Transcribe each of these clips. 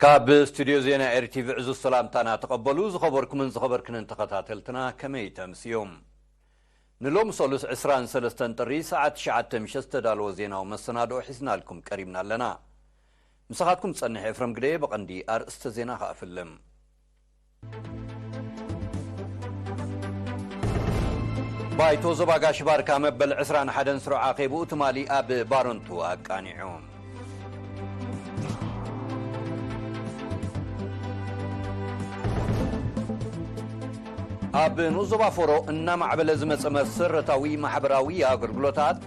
ካብ ስቱድዮ ዜና ኤርቲቪ ዕዙዝ ሰላምታና ተቐበሉ። ዝኸበርኩምን ዝኸበርክንን ተኸታተልትና ከመይ ተምስዮም? ንሎም ሰሉስ ዕስራን ሰለስተን ጥሪ ሰዓት ትሽዓተ ምሸት ዝተዳለወ ዜናዊ መሰናድኦ ሒዝናልኩም ቀሪብና ኣለና። ምሳኻትኩም ጸንሕ ኤፍረም ግደ። ብቐንዲ ኣርእስተ ዜና ከኣፍልም። ባይቶ ዞባ ጋሽ ባርካ መበል ዕስራን ሓደን ስሩዕ ኣኼብኡ ትማሊ ኣብ ባረንቱ ኣቃኒዑ። ኣብ ንኡስ ዞባ ፎሮ እናማዕበለ ዝመጸ መሰረታዊ ማሕበራዊ ኣገልግሎታት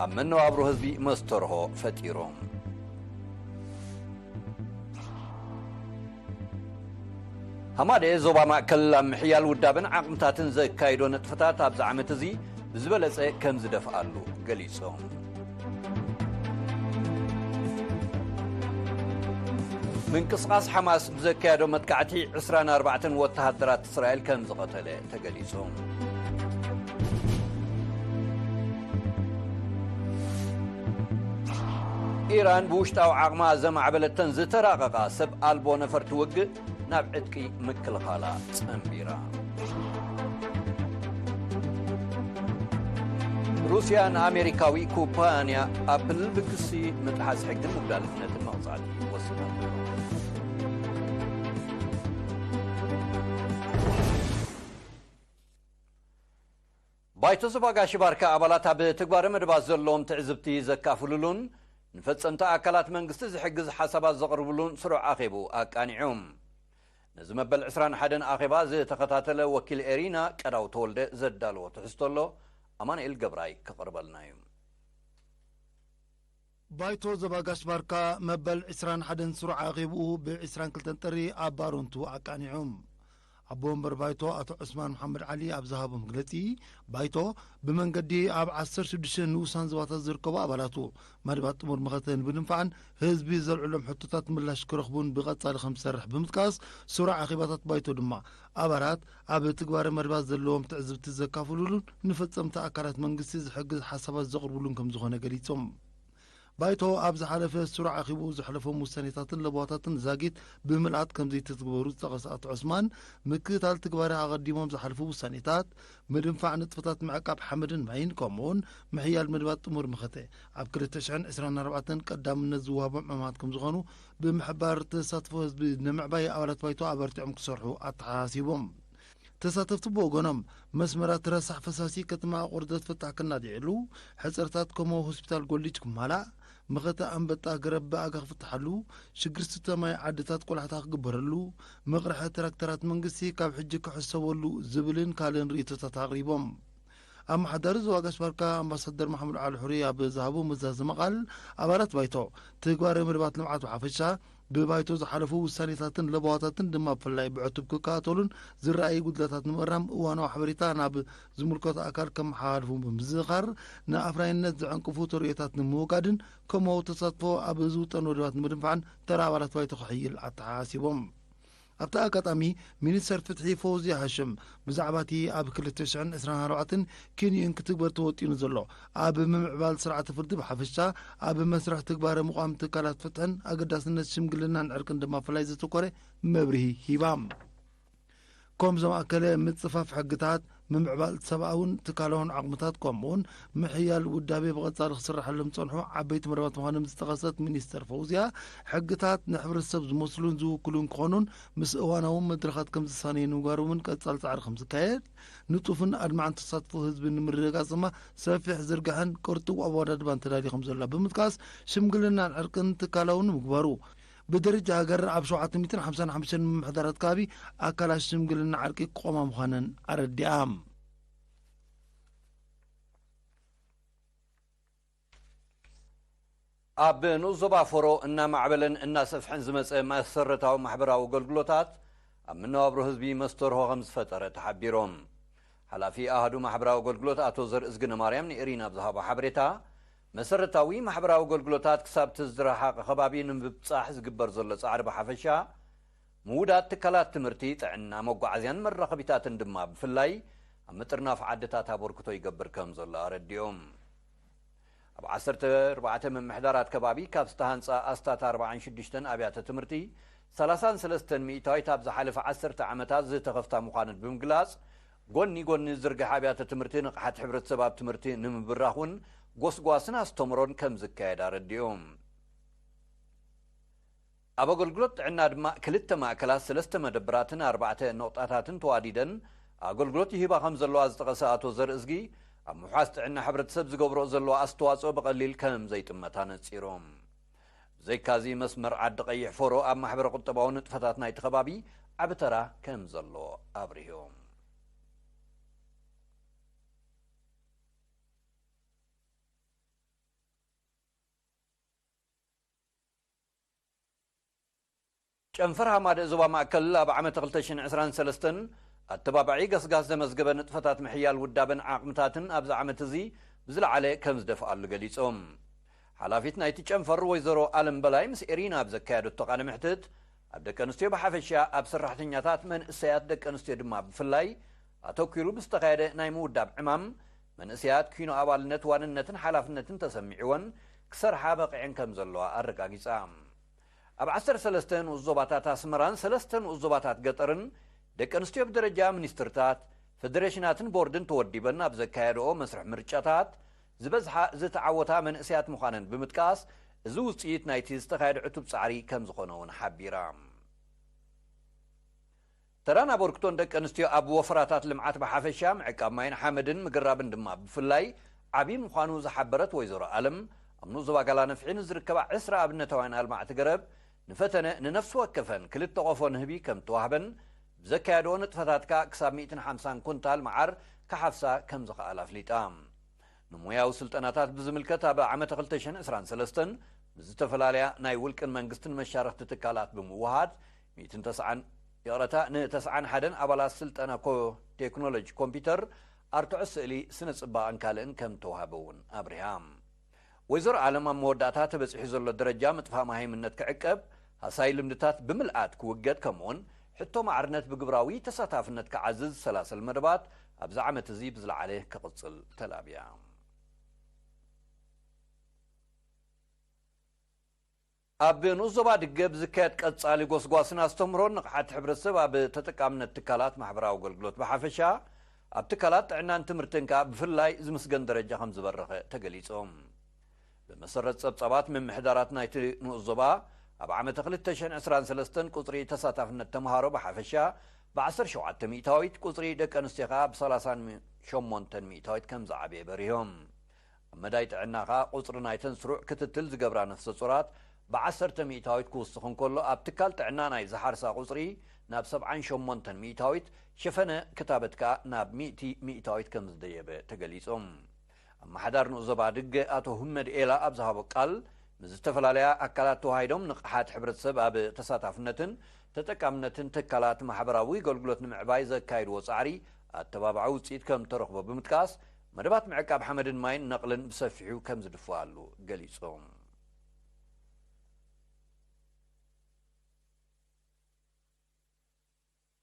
ኣብ መነባብሮ ህዝቢ መስተርሆ ፈጢሮም። ሃማደ ዞባ ማእከል ኣብ ምሕያል ውዳበን ዓቕምታትን ዘካይዶ ንጥፈታት ኣብዚ ዓመት እዚ ብዝበለጸ ከም ዝደፍኣሉ ገሊጾም። ምንቅስቓስ ሓማስ ብዘካየዶ መጥቃዕቲ ዕስራን ኣርባዕተን ወተሃደራት እስራኤል ከም ዝቐተለ ተገሊጹ። ኢራን ብውሽጣዊ ዓቕማ ዘማዕበለተን ዝተራቐቓ ሰብ ኣልቦ ነፈርቲ ውግእ ናብ ዕጥቂ ምክልኻላ ጸንቢራ። ሩስያ ንኣሜሪካዊ ኩባንያ ኣፕል ብክሲ ምጥሓስ ሕግን ምጉዳል እምነትን መቕጻዕቲ ወሲና። ባይቶ ዞባ ጋሽ ባርካ ኣባላት ኣብ ተግባረ መደባት ዘለዎም ትዕዝብቲ ዘካፍሉሉን ንፈጸምቲ ኣካላት መንግስቲ ዝሕግዝ ሓሳባት ዘቕርብሉን ስሩዕ ኣኼቡ ኣቃኒዑ። ነዚ መበል ዕስራን ሓደን ኣኼባ ዝተኸታተለ ወኪል ኤሪና ቀዳው ተወልደ ዘዳለዎ ትሕዝቶ ኣሎ፣ ኣማኑኤል ገብራይ ክቕርበልና እዩ። ባይቶ ዞባ ጋሽ ባርካ መበል ዕስራን ሓደን ስሩዕ ኣኼብኡ ብ ዕስራን ክልተን ጥሪ ኣብ ባረንቱ ኣቃኒዑ። ኣቦ ወንበር ባይቶ ኣቶ ዑስማን መሓመድ ዓሊ ኣብ ዝሃቦ መግለጺ፣ ባይቶ ብመንገዲ ኣብ ዓሰርተ ሽዱሽተ ንኡሳን ዞባታት ዝርከቡ ኣባላቱ መደባት ጥሙር መኸተ ንምድንፋዕን ህዝቢ ዘልዕሎም ሕቶታት ምላሽ ክረኽቡን ብቐጻሊ ከም ዝሰርሕ ብምጥቃስ፣ ስሩዕ ኣኼባታት ባይቶ ድማ ኣባላት ኣብ ትግባረ መደባት ዘለዎም ትዕዝብቲ ዘካፍሉሉን ንፈጸምቲ ኣካላት መንግስቲ ዝሕግዝ ሓሳባት ዘቕርቡሉን ከም ዝኾነ ገሊጾም። ባይቶ ኣብ ዝሓለፈ ስሩዕ ኣኺቡ ዘሕለፎም ውሳኔታትን ለበዋታትን ዛጊት ብምልኣት ከም ዘይተትግበሩ ዝጠቐሰ ኣቶ ዑስማን፣ ምክትታል ትግባረ ኣቐዲሞም ዝሓለፉ ውሳኔታት፣ ምድንፋዕ ንጥፈታት ምዕቃብ ሓመድን ማይን፣ ከምኡውን ምሕያል መደባት ጥሙር መኸተ ኣብ ክልተ ሽሕን ዕስራን ኣርባዕተን ቀዳምነት ዝወሃቦም ዕማማት ከም ዝኾኑ ብምሕባር፣ ተሳትፎ ህዝቢ ንምዕባይ ኣባላት ባይቶ ኣበርቲዖም ክሰርሑ ኣተሓሳሲቦም። ተሳተፍቲ ብወገኖም፣ መስመራት ረሳሕ ፈሳሲ ከተማ ኣቑርደት ፍታሕ ክናድ ይዕሉ፣ ሕጽረታት ከምኡ ሆስፒታል ጎልጅ ክማላእ፣ መኸተ ኣንበጣ ገረብ ብኣጋ ክፍትሓሉ፣ ሽግር ስተ ማይ ዓድታት ቆላሕታ ክግበረሉ፣ መቕርሐ ትራክተራት መንግስቲ ካብ ሕጂ ክሕሰበሉ ዝብልን ካልእን ርእይቶታት ኣቕሪቦም። ኣመሓዳሪ ዞባ ጋሽ ባርካ ኣምባሳደር ማሕሙድ ዓሊ ሑሪ ኣብ ዝሃቦ መዛዘሚ ቃል፣ ኣባላት ባይቶ ትግባረ መደባት ልምዓት ብሓፈሻ፣ ብባይቶ ዝሓለፉ ውሳኔታትን ለበዋታትን ድማ ብፍላይ ብዕቱብ ክከታተሉን ዝረኣዩ ጉድለታት ንምእራም እዋናዊ ሓበሬታ ናብ ዝምልከቶ ኣካል ከመሓላልፉ ብምዝኻር፣ ንኣፍራይነት ዘዕንቅፉ ተርእዮታት ንምውጋድን ከምኡ ተሳትፎ ኣብ ዝውጠኑ ውድባት ንምድንፋዕን ተራ ኣባላት ባይቶ ክሕይል ኣተሓሳሲቦም። ኣብቲ ኣጋጣሚ ሚኒስተር ፍትሒ ፈውዝያ ሃሽም ብዛዕባ እቲ ኣብ ክልተ ሽሕን ዕስራን ኣርባዕተን ኬንዮን ክትግበር ተወጢኑ ዘሎ ኣብ ምምዕባል ስርዓተ ፍርዲ ብሓፈሻ፣ ኣብ መስርሕ ትግባረ ምቋም ትካላት ፍትሕን ኣገዳስነት ሽምግልናን ዕርቅን ድማ ብፍላይ ዘተኮረ መብርሂ ሂባ። ከም ዘማእከለ ምጽፋፍ ሕግታት፣ ምምዕባል ሰብኣውን ትካላውን ዓቕምታት ከምኡውን ምሕያል ውዳቤ ብቐጻሊ ክስራሓሎም ዝጸንሑ ዓበይቲ መደባት ምዃኖም ዝጠቐሰት ሚኒስተር ፈውዝያ፣ ሕግታት ንሕብረተሰብ ዝመስሉን ዝውክሉን ክኾኑን ምስ እዋናዊ መድረኻት ከም ዝሳነዩ ንምግባር እውን ቀጻሊ ጻዕሪ ከም ዝካየድ፣ ንጡፍን ኣድማዕን ተሳትፎ ህዝቢ ንምርግጋጽ ድማ ሰፊሕ ዝርግሐን ቅርጡው ኣወዳድባን ተዳልዩ ከም ዘሎ ብምጥቃስ፣ ሽምግልናን ዕርቅን ትካላዊ ንምግባሩ፣ ብደረጃ ሃገር ኣብ ሸውዓተ ሚእትን ሓምሳን ሓሙሽተን ምምሕዳራት ከባቢ ኣካላት ሽምግልና ዕርቂ ክቖማ ምዃነን ኣረዲኣ። ኣብ ንኡስ ዞባ ፎሮ እናማዕበለን እናሰፍሐን ዝመጸ መሰረታዊ ማሕበራዊ ኣገልግሎታት ኣብ መነባብሮ ህዝቢ መስተርሆ ከም ዝፈጠረ ተሓቢሮም። ሓላፊ ኣሃዱ ማሕበራዊ ኣገልግሎት ኣቶ ዘርእዝግነ ማርያም ንኤሪና ኣብ ዝሃቦ ሓበሬታ፣ መሰረታዊ ማሕበራዊ ኣገልግሎታት ክሳብ እቲ ዝረሓቐ ከባቢ ንምብጻሕ ዝግበር ዘሎ ጻዕሪ ብሓፈሻ፣ ምውዳድ ትካላት ትምህርቲ፣ ጥዕና፣ መጓዓዝያን መራኸቢታትን ድማ ብፍላይ ኣብ ምጥርናፍ ዓድታት ኣበርክቶ ይገብር ከም ዘሎ ኣረዲኦም። ኣብ ዓሰርተ ኣርባዕተ ምምሕዳራት ከባቢ ካብ ዝተሃንጻ ኣስታት ኣርባዓን ሽዱሽተን ኣብያተ ትምህርቲ ሰላሳን ሰለስተን ሚእታዊት ኣብ ዝሓለፈ ዓሰርተ ዓመታት ዝተኸፍታ ምዃነን ብምግላጽ፣ ጎኒ ጎኒ ዝርግሐ ኣብያተ ትምህርቲ ንቕሓት ሕብረተሰብ ኣብ ትምህርቲ ንምብራኽ እውን ጎስጓስን ኣስተምሮን ከም ዝካየድ ኣረዲኡ። ኣብ ኣገልግሎት ጥዕና ድማ ክልተ ማእከላት፣ ሰለስተ መደብራትን ኣርባዕተ ነቑጣታትን ተዋዲደን ኣገልግሎት ይህባ ከም ዘለዋ ዝጠቐሰ ኣቶ ዘርእዝጊ፣ ኣብ ምውሓስ ጥዕና ሕብረተሰብ ዝገብሮ ዘለዋ ኣስተዋጽኦ ብቐሊል ከም ዘይጥመት ኣነጺሩ። ብዘይካዚ መስመር ዓዲ ቀይሕ ፎሮ ኣብ ማሕበረ ቁጠባዊ ንጥፈታት ናይቲ ከባቢ ዓቢ ተራ ከም ዘለዎ ኣብሪሁ። ጨንፈር ሃማደእ ዞባ ማእከል ኣብ ዓመት ክልተ ሽሕን ዕስራን ሰለስተን ኣተባባዒ ገስጋስ ዘመዝገበ ንጥፈታት ምሕያል ውዳበን ዓቕምታትን ኣብዚ ዓመት እዚ ብዝለዓለ ከም ዝደፍኣሉ ገሊጾም። ሓላፊት ናይቲ ጨንፈር ወይዘሮ ኣለም በላይ ምስ ኤሪና ኣብ ዘካየደቶ ቃለ ምሕትት፣ ኣብ ደቂ ኣንስትዮ ብሓፈሻ፣ ኣብ ሰራሕተኛታት መንእሰያት ደቂ ኣንስትዮ ድማ ብፍላይ ኣተኲሩ ብዝተኻየደ ናይ ምውዳብ ዕማም፣ መንእሰያት ኪኖ ኣባልነት ዋንነትን ሓላፍነትን ተሰሚዕወን ክሰርሓ በቒዐን ከም ዘለዋ ኣረጋጊጻ። ኣብ ዓሰርተ ሰለስተ ንኡስ ዞባታት ኣስመራን ሰለስተ ንኡስ ዞባታት ገጠርን ደቂ ኣንስትዮ ብደረጃ ሚኒስትርታት፣ ፌደሬሽናትን ቦርድን ተወዲበን ኣብ ዘካየደኦ መስርሕ ምርጫታት ዝበዝሓ ዝተዓወታ መንእሰያት ምዃነን ብምጥቃስ፣ እዚ ውጽኢት ናይቲ ዝተኻየደ ዕቱብ ጻዕሪ ከም ዝኾነ እውን ሓቢራ። ተራን ኣበርክቶን ደቂ ኣንስትዮ ኣብ ወፈራታት ልምዓት ብሓፈሻ፣ ምዕቃብ ማይን ሓመድን ምግራብን ድማ ብፍላይ ዓብዪ ምዃኑ ዝሓበረት ወይዘሮ ኣለም፣ ኣብ ንኡስ ዞባ ጋላ ነፍሒ ንዝርከባ ዕስራ ኣብነታውያን ኣልማዕቲ ገረብ ንፈተነ ንነፍሲ ወከፈን ክልተ ቆፎ ንህቢ ከም እተዋህበን፣ ብዘካየድኦ ንጥፈታት ከኣ ክሳብ ሚእትን ሓምሳን ኩንታል መዓር ክሓፍሳ ከም ዝኸኣላ ኣፍሊጣ። ንሞያዊ ስልጠናታት ብዝምልከት፣ ኣብ ዓመተ ክልተ ሽሕን ዕስራን ሰለስተን ምስ ዝተፈላለያ ናይ ውልቅን መንግስትን መሻርኽቲ ትካላት ብምውሃድ፣ ሚእትን ተስዓን፣ ይቕረታ፣ ንተስዓን ሓደን ኣባላት ስልጠና ኮ-፣ ቴክኖሎጂ ኮምፒውተር፣ ኣርትዖ ስእሊ፣ ስነ ጽባቐን ካልእን ከም ተዋህበ እውን ኣብሪሃ። ወይዘሮ ኣለም ኣብ መወዳእታ ተበጺሑ ዘሎ ደረጃ ምጥፋእ መሃይምነት ክዕቀብ፣ ሃሳይ ልምድታት ብምልኣት ክውገድ፣ ከምኡውን ሕቶ ማዕርነት ብግብራዊ ተሳታፍነት ክዓዝዝ ዝሰላሰል መደባት ኣብዚ ዓመት እዚ ብዝለዓለ ክቕጽል ተላብያ። ኣብ ንኡስ ዞባ ድገ ብዝካየድ ቀጻሊ ጎስጓስን ኣስተምህሮን ንቕሓት ሕብረተሰብ ኣብ ተጠቃምነት ትካላት ማሕበራዊ ኣገልግሎት ብሓፈሻ፣ ኣብ ትካላት ጥዕናን ትምህርትን ከኣ ብፍላይ ዝምስገን ደረጃ ከም ዝበረኸ ተገሊጾም። ብመሰረት ጸብጻባት ምምሕዳራት ናይቲ ንኡስ ዞባ፣ ኣብ ዓመተ ክልተ ሽሕን ዕስራን ሰለስተን ቁጽሪ ተሳታፍነት ተምሃሮ ብሓፈሻ ብ ዓሰርተ ሸውዓተ ሚእታዊት፣ ቁጽሪ ደቂ ኣንስትዮ ከኣ ብ ሰላሳን ሸሞንተን ሚእታዊት ከም ዝዓበየ በሪሆም። ኣብ መዳይ ጥዕና ከኣ ቁጽሪ ናይተን ስሩዕ ክትትል ዝገብራ ነፍሰ ጾራት ብ ዓሰርተ ሚእታዊት ክውስኽ እንከሎ፣ ኣብ ትካል ጥዕና ናይ ዝሓርሳ ቁጽሪ ናብ ሰብዓን ሸሞንተን ሚእታዊት፣ ሸፈነ ክታበት ከኣ ናብ ሚእቲ ሚእታዊት ከም ዝደየበ ተገሊጹ። ኣመሓዳሪ ንኡስ ዞባ ድገ ኣቶ ሁመድ ኤላ ኣብ ዝሃቦ ቃል፣ ምስ ዝተፈላለያ ኣካላት ተዋሂዶም ንቕሓት ሕብረተሰብ ኣብ ተሳታፍነትን ተጠቃምነትን ትካላት ማሕበራዊ ኣገልግሎት ንምዕባይ ዘካይድዎ ጻዕሪ ኣተባባዒ ውጽኢት ከም ተረኽቦ ብምጥቃስ፣ መደባት ምዕቃብ ሓመድን ማይን ነቕልን ብሰፊሑ ከም ዝድፍኣሉ ገሊጹ።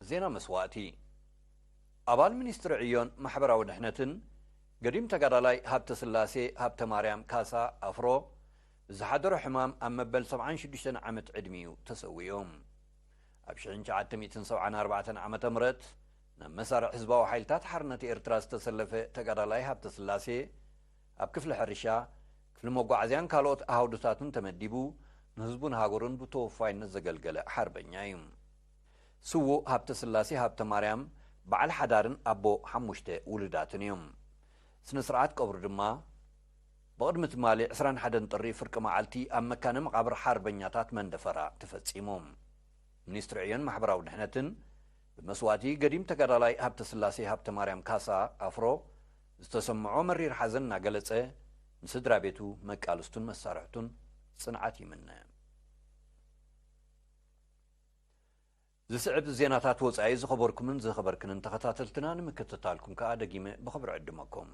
ዜና መስዋእቲ። ኣባል ሚኒስትሪ ዕዮን ማሕበራዊ ድሕነትን ገዲም ተጋዳላይ ሃብተስላሴ ሃብተማርያም ካሳ ኣፍሮ ብዝሓደሮ ሕማም ኣብ መበል ሰብዓን ሽዱሽተን ዓመት ዕድሚኡ ተሰዊኡ። ኣብ ሽሕን ትሽዓተ ሚእትን ሰብዓን ኣርባዕተን ዓመተ ምህረት ናብ መሳርዕ ህዝባዊ ሓይልታት ሓርነት ኤርትራ ዝተሰለፈ ተጋዳላይ ሃብተስላሴ፣ ኣብ ክፍሊ ሕርሻ፣ ክፍሊ መጓዓዝያን ካልኦት ኣሃውድታትን ተመዲቡ፣ ንህዝቡን ሃገሩን ብተወፋይነት ዘገልገለ ሓርበኛ እዩ። ስዉእ ሃብተስላሴ ሃብተማርያም በዓል ሓዳርን ኣቦ ሓሙሽተ ውሉዳትን እዩ። ስነ ስርዓት ቀብሩ ድማ ብቕድሚ ትማሊ ዕስራን ሓደን ጥሪ ፍርቂ መዓልቲ ኣብ መካነ መቓብር ሓርበኛታት መንደፈራ ተፈጺሙ። ሚኒስትሪ ዕዮን ማሕበራዊ ድሕነትን ብመስዋእቲ ገዲም ተጋዳላይ ሃብተስላሴ ሃብተማርያም ካሳ ኣፍሮ ዝተሰምዖ መሪር ሓዘን እናገለጸ፣ ንስድራ ቤቱ፣ መቃልስቱን መሳርሕቱን ጽንዓት ይምነ። ዝስዕብ ዜናታት ወጻኢ ዝኸበርኩምን ዝኸበርክንን ተኸታተልትና ንምክትታልኩም ከኣ ደጊመ ብኽብሪ ዕድመኩም።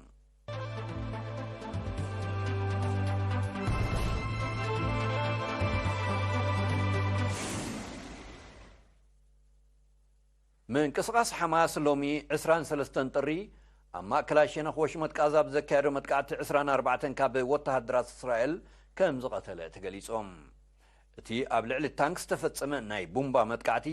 ምንቅስቓስ ሓማስ ሎሚ ዕስራን ሰለስተን ጥሪ ኣብ ማእከላይ ሸነኽ ወሽመጥ ቃዛ ብዘካየዶ መጥቃዕቲ ዕስራን ኣርባዕተን ካብ ወተሃደራት እስራኤል ከም ዝቐተለ ተገሊጾም። እቲ ኣብ ልዕሊ ታንክ ዝተፈጸመ ናይ ቡምባ መጥቃዕቲ፣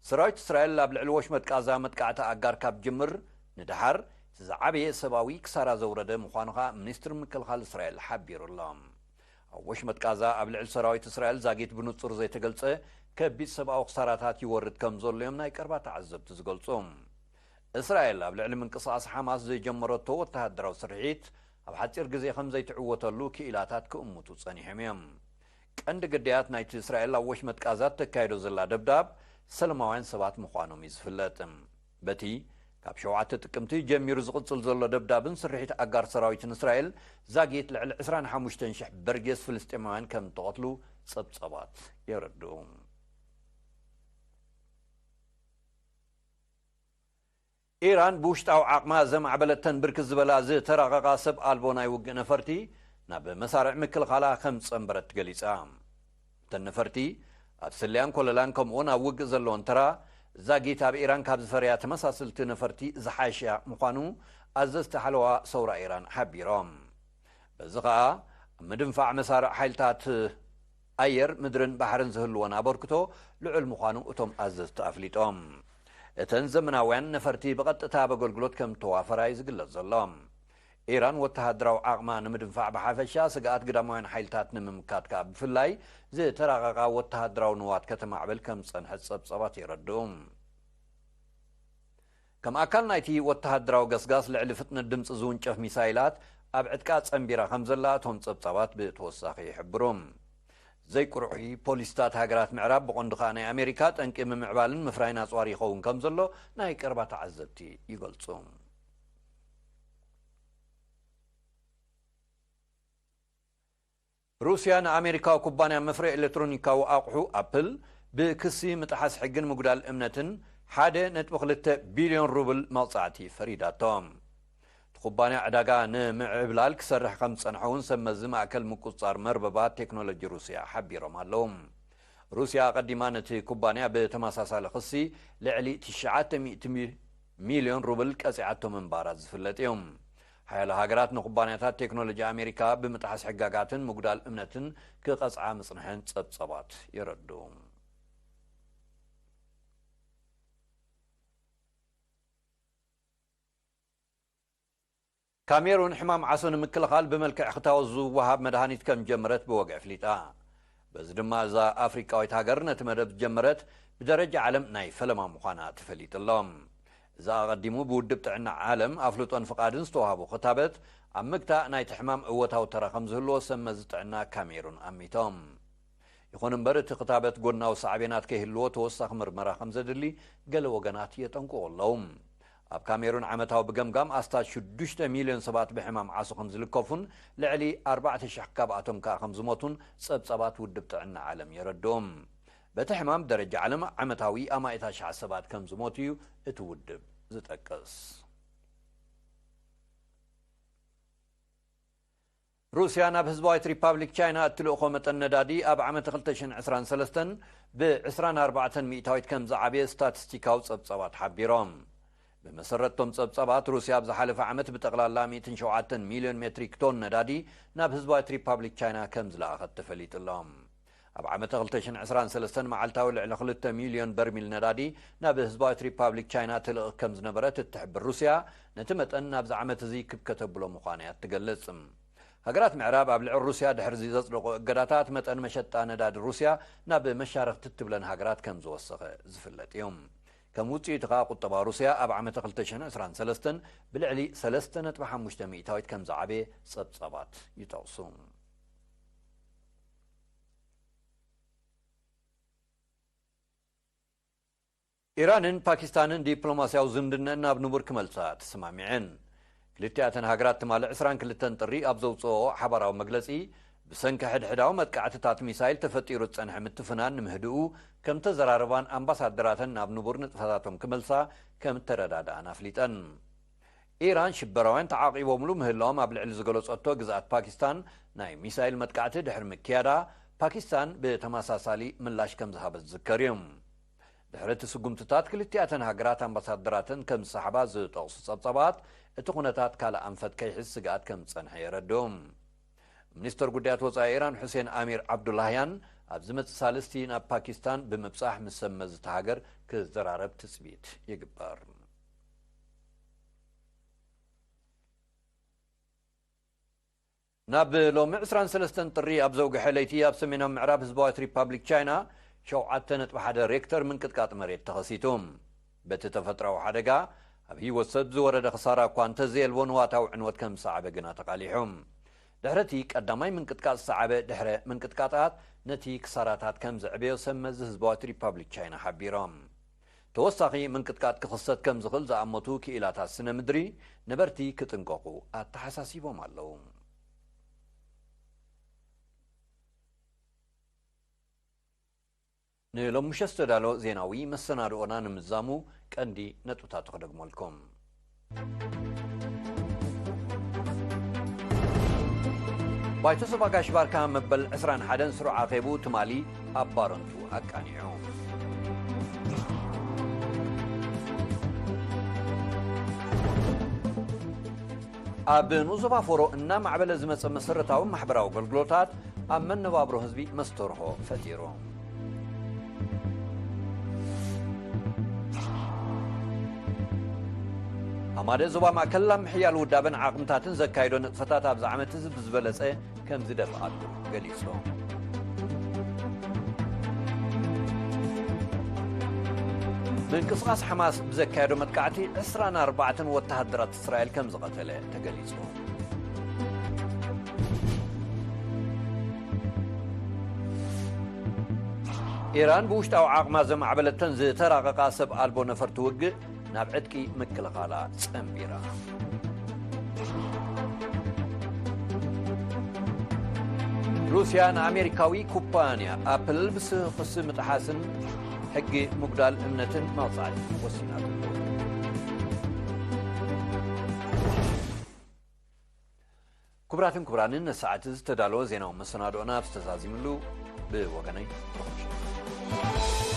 ሰራዊት እስራኤል ኣብ ልዕሊ ወሽመጥ ቃዛ መጥቃዕቲ ኣጋር ካብ ጅምር ንደሓር፣ እቲ ዝዓበየ ሰብኣዊ ክሳራ ዘውረደ ምዃኑ ከኣ ሚኒስትሪ ምክልኻል እስራኤል ሓቢሩ ኣሎ። ኣብ ወሽመጥ ቃዛ ኣብ ልዕሊ ሰራዊት እስራኤል ዛጊት ብንጹር ዘይተገልጸ ከቢድ ሰብኣዊ ክሳራታት ይወርድ ከም ዘሎ እዮም ናይ ቀረባ ተዓዘብቲ ዝገልጹ። እስራኤል ኣብ ልዕሊ ምንቅስቓስ ሓማስ ዝጀመረቶ ወተሃደራዊ ስርሒት ኣብ ሓጺር ግዜ ከም ዘይትዕወተሉ ክኢላታት ክእምቱ ጸኒሖም እዮም። ቀንዲ ግዳያት ናይቲ እስራኤል ኣብ ወሽመጥ ቃዛ ተካይዶ ዘላ ደብዳብ ሰለማውያን ሰባት ምዃኖም እዩ ዝፍለጥ። በቲ ካብ ሸውዓተ ጥቅምቲ ጀሚሩ ዝቕጽል ዘሎ ደብዳብን ስርሒት ኣጋር ሰራዊትን እስራኤል ዛጊት ልዕሊ ዕስራን ሓሙሽተን ሽሕ በርጌስ ፍልስጤማውያን ከም ተቐትሉ ጸብጸባት የረድኡ። ኢራን ብውሽጣዊ ዓቕማ ዘማዕበለተን ብርክት ዝበላ ዝተራቐቓ ሰብ ኣልቦ ናይ ውግእ ነፈርቲ ናብ መሳርዕ ምክልኻላ ከም ጸንበረት ገሊጻ። እተን ነፈርቲ ኣብ ስለያን ኮለላን ከምኡውን ኣብ ውግእ ዘለወን ተራ ዛጊት ኣብ ኢራን ካብ ዝፈርያ ተመሳሰልቲ ነፈርቲ ዝሓሽያ ምዃኑ ኣዘዝቲ ሓለዋ ሰውራ ኢራን ሓቢሮም። በዚ ኸኣ ኣብ ምድንፋዕ መሳርዕ ሓይልታት ኣየር፣ ምድርን ባሕርን ዝህልወን ኣበርክቶ ልዑል ምዃኑ እቶም ኣዘዝቲ ኣፍሊጦም። እተን ዘመናውያን ነፈርቲ ብቐጥታ ኣብ ኣገልግሎት ከም ተዋፈራ እዩ ዝግለጽ ዘሎ። ኢራን ወተሃደራዊ ዓቕማ ንምድንፋዕ ብሓፈሻ፣ ስግኣት ግዳማውያን ሓይልታት ንምምካት ከኣ ብፍላይ ዝተራቐቓ ወተሃደራዊ ንዋት ከተማዕብል ከም ዝጸንሐት ጸብጻባት የረድኡ። ከም ኣካል ናይቲ ወተሃደራዊ ገስጋስ፣ ልዕሊ ፍጥነት ድምጺ ዝውንጨፍ ሚሳይላት ኣብ ዕጥቃ ጸንቢራ ከም ዘላ እቶም ጸብጻባት ብተወሳኺ ይሕብሩ። ዘይቅርሒ ፖሊሲታት ሃገራት ምዕራብ፣ ብቐንዱ ከኣ ናይ ኣሜሪካ፣ ጠንቂ ምምዕባልን ምፍራይን ኣጽዋር ይኸውን ከም ዘሎ ናይ ቀረባ ተዓዘብቲ ይገልጹ። ሩስያ ንኣሜሪካዊ ኩባንያ መፍረ ኤሌክትሮኒካዊ ኣቑሑ ኣፕል ብክሲ ምጥሓስ ሕግን ምጉዳል እምነትን ሓደ ነጥቢ ክልተ ቢልዮን ሩብል መቕጻዕቲ ፈሪዳቶ። እቲ ኩባንያ ዕዳጋ ንምዕብላል ክሰርሕ ከም ዝጸንሐ እውን ሰብ መዚ ማእከል ምቁጽጻር መርበባት ቴክኖሎጂ ሩስያ ሓቢሮም ኣለዉ። ሩስያ ኣቐዲማ ነቲ ኩባንያ ብተመሳሳሊ ክሲ ልዕሊ ትሽዓተ ሚእቲ ሚልዮን ሩብል ቀጺዓቶ ምንባራ ዝፍለጥ እዩ። ሓያሎ ሃገራት ንኩባንያታት ቴክኖሎጂ ኣሜሪካ ብምጥሓስ ሕጋጋትን ምጉዳል እምነትን ክቐጽዓ ምጽንሐን ጸብጸባት የረድኡ። ካሜሩን ሕማም ዓሶ ንምክልኻል ብመልክዕ ክታወት ዝወሃብ መድሃኒት ከም ጀመረት ብወግዒ ኣፍሊጣ። በዚ ድማ እዛ ኣፍሪቃዊት ሃገር ነቲ መደብ ዝጀመረት ብደረጃ ዓለም ናይ ፈለማ ምዃና ተፈሊጡ ኣሎ። እዚ ኣቐዲሙ ብውድብ ጥዕና ዓለም ኣፍልጦን ፍቓድን ዝተዋህቦ ክታበት ኣብ ምግታእ ናይቲ ሕማም እወታዊ ተራ ከም ዝህልዎ ሰብ መዚ ጥዕና ካሜሩን ኣሚቶም። ይኹን እምበር፣ እቲ ክታበት ጎናዊ ሳዕቤናት ከይህልዎ ተወሳኺ ምርመራ ከም ዘድሊ ገለ ወገናት የጠንቅቑ ኣለዉ። ኣብ ካሜሩን ዓመታዊ ብገምጋም ኣስታት ሽዱሽተ ሚልዮን ሰባት ብሕማም ዓሶ ከም ዝልከፉን ልዕሊ ኣርባዕተ ሽሕ ካብኣቶም ከኣ ከም ዝሞቱን ጸብጻባት ውድብ ጥዕና ዓለም የረድኡ። በቲ ሕማም ብደረጃ ዓለም ዓመታዊ ኣማኢት ኣሽሓት ሰባት ከም ዝሞቱ እዩ እቲ ውድብ ዝጠቅስ። ሩስያ ናብ ህዝባዊት ሪፓብሊክ ቻይና እትልእኾ መጠን ነዳዲ ኣብ ዓመት ክልተ ሽሕን ዕስራን ሰለስተን ብ ዕስራን ኣርባዕተን ሚእታዊት ከም ዝዓበየ ስታቲስቲካዊ ጸብጻባት ሓቢሮም። ብመሰረትቶም ጸብጻባት፣ ሩስያ ኣብ ዝሓለፈ ዓመት ብጠቕላላ ሚእትን ሸውዓተን ሚልዮን ሜትሪክ ቶን ነዳዲ ናብ ህዝባዊት ሪፓብሊክ ቻይና ከም ዝለኣኸት ተፈሊጡ ኣሎ። ኣብ ዓመተ ክልተ ሽሕን ዕስራን ሰለስተን መዓልታዊ ልዕሊ ክልተ ሚልዮን በርሚል ነዳዲ ናብ ህዝባዊት ሪፓብሊክ ቻይና ትልእኽ ከም ዝነበረት እትሕብር ሩስያ፣ ነቲ መጠን ናብዚ ዓመት እዚ ክብ ከተብሎ ምዃና እያ እትገልጽ። ሃገራት ምዕራብ ኣብ ልዕሊ ሩስያ ድሕሪ እዚ ዘጽደቖ እገዳታት፣ መጠን መሸጣ ነዳዲ ሩስያ ናብ መሻርኽቲ እትብለን ሃገራት ከም ዝወሰኸ ዝፍለጥ እዩ። ከም ውጽኢቱ ከኣ፣ ቁጠባ ሩስያ ኣብ ዓመተ ክልተ ሽሕን ዕስራን ሰለስተን ብልዕሊ ሰለስተ ነጥቢ ሓሙሽተ ሚእታዊት ከም ዝዓበየ ጸብጻባት ይጠቕሱ። ኢራንን ፓኪስታንን ዲፕሎማስያዊ ዝምድነአን ናብ ንቡር ክመልሳ ተሰማሚዐን። ክልቲኣተን ሃገራት ትማሊ ዕስራን ክልተን ጥሪ ኣብ ዘውጽኦ ሓባራዊ መግለጺ፣ ብሰንኪ ሕድሕዳዊ መጥቃዕትታት ሚሳይል ተፈጢሩ ዝጸንሐ ምትፍናን ንምህድኡ ከም ተዘራረባን ኣምባሳደራተን ናብ ንቡር ንጥፈታቶም ክመልሳ ከም እተረዳድኣን ኣፍሊጠን። ኢራን ሽበራውያን ተዓቂቦምሉ ምህላዎም ኣብ ልዕሊ ዝገለጸቶ ግዝኣት ፓኪስታን ናይ ሚሳይል መጥቃዕቲ ድሕሪ ምክያዳ፣ ፓኪስታን ብተመሳሳሊ ምላሽ ከም ዝሃበት ዝዝከር እዩ። ድሕሪ እቲ ስጉምትታት፣ ክልቲኣተን ሃገራት ኣምባሳደራተን ከም ዝሰሓባ ዝጠቕሱ ጸብጻባት፣ እቲ ኩነታት ካልእ ኣንፈት ከይሕዝ ስግኣት ከም ዝጸንሐ የረድኡ። ሚኒስተር ጉዳያት ወጻኢ ኢራን ሑሴን ኣሚር ዓብዱላህያን ኣብ ዝመጽእ ሳልስቲ ናብ ፓኪስታን ብምብጻሕ ምስ ሰብ መዚ እታ ሃገር ክዘራረብ ትጽቢት ይግበር። ናብ ሎሚ ዕስራን ሰለስተን ጥሪ ኣብ ዘውግሐ ለይቲ ኣብ ሰሜናዊ ምዕራብ ህዝባዊት ሪፓብሊክ ቻይና ሸውዓተ ነጥቢ ሓደ ሬክተር ምንቅጥቃጥ መሬት ተኸሲቱ። በቲ ተፈጥሮኣዊ ሓደጋ ኣብ ህይወት ሰብ ዝወረደ ክሳራ እኳ እንተዘየልቦ ንዋታዊ ዕንወት ከም ዝሰዓበ ግና ተቓሊሑ። ድሕረቲ ቀዳማይ ምንቅጥቃጥ ዝሰዓበ ድሕረ ምንቅጥቃጣት ነቲ ክሳራታት ከም ዘዕበዮ ሰብ መዚ ህዝባዊት ሪፓብሊክ ቻይና ሓቢሮም። ተወሳኺ ምንቅጥቃጥ ክኽሰት ከም ዝኽእል ዝኣመቱ ክኢላታት ስነ ምድሪ ነበርቲ ክጥንቀቑ ኣተሓሳሲቦም ኣለዉ። ንሎሚ ምሸት ዝተዳሎ ዜናዊ መሰናድኦና ንምዛሙ ቀንዲ ነጥብታቱ ክደግመልኩም። ባይቶ ሰባ ጋሽ ባርካ መበል ዕስራን ሓደን ስሩዕ ኣኼቡ ትማሊ ኣብ ባረንቱ ኣቃኒዑ። ኣብ ንኡስ ዞባ ፎሮ እናማዕበለ ዝመጸ መሰረታዊ ማሕበራዊ ኣገልግሎታት ኣብ መነባብሮ ህዝቢ መስተርሆ ፈጢሩ። ኣማደ ዞባ ማእከል ኣብ ምሕያል ውዳበን ዓቕምታትን ዘካየዶ ንጥፈታት ኣብዚ ዓመት እዚ ብዝበለጸ ከም ዝደፍኣሉ ገሊጹ። ምንቅስቓስ ሓማስ ብዘካየዶ መጥቃዕቲ ዕስራን ኣርባዕተን ወተሃደራት እስራኤል ከም ዝቐተለ ተገሊጹ። ኢራን ብውሽጣዊ ዓቕማ ዘማዕበለተን ዝተራቐቓ ሰብ ኣልቦ ነፈርቲ ውግእ ናብ ዕጥቂ ምክልኻላ ጸንቢራ። ሩስያ ንኣሜሪካዊ ኩባንያ ኣፕል ብስኽሲ ምጥሓስን ሕጊ ምጉዳል እምነትን መቕጻዕቲ ወሲናሉ። ክቡራትን ክቡራንን፣ ንሰዓት ዝተዳለወ ዜናዊ መሰናድኦና ኣብ ዝተዛዚምሉ ብወገነይ ርሑስ ምሸት።